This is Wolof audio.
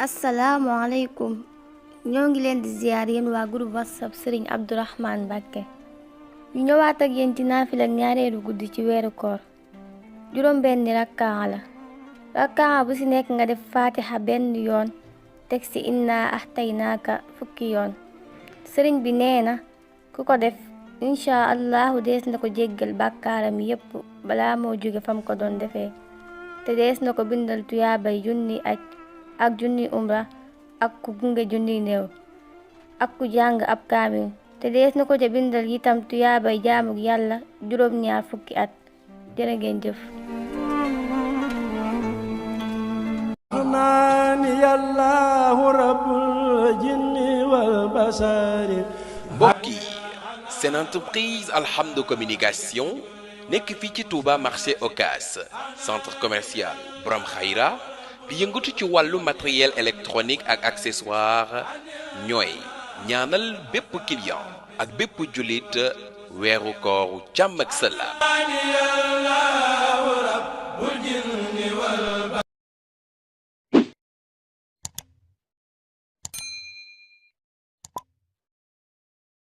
asalaamaaleykum ñoo ngi leen di ziar yéen waa groupe whatsapp Serigne Abdourahmane Mbacké ñu ñëwaat ak yéen ci naafila ñaareelu guddi ci weeru koor juróom benni rakkaa la rakkaa bu ci nekk nga def fatiha benn yoon teg ci inna ahtaynaaka fukki yoon sëriñ bi nee na ku ko def incha allahu dees na ko jéggal bàkkaaram yépp balaa moo jóge fam ko doon defee te dees na ko bindal tuyaabay junni aj ak junni umra ak ku gunge junni néew ak ku jàng ab kaamil te dees na ko ca bindal itam tuyaabay jaamuk yàlla juróom-ñaar fukki at jërë ngeen jëf. mbokk yi seen entreprise Alhamdou Communication nekk fii ci Touba marché Ocass centre commercial Borom Khayra di yëngatu ci wàllu matériel électronique ak accessoire ñooy ñaanal bépp client ak bépp jullit weeru kooru jàmm ak salaam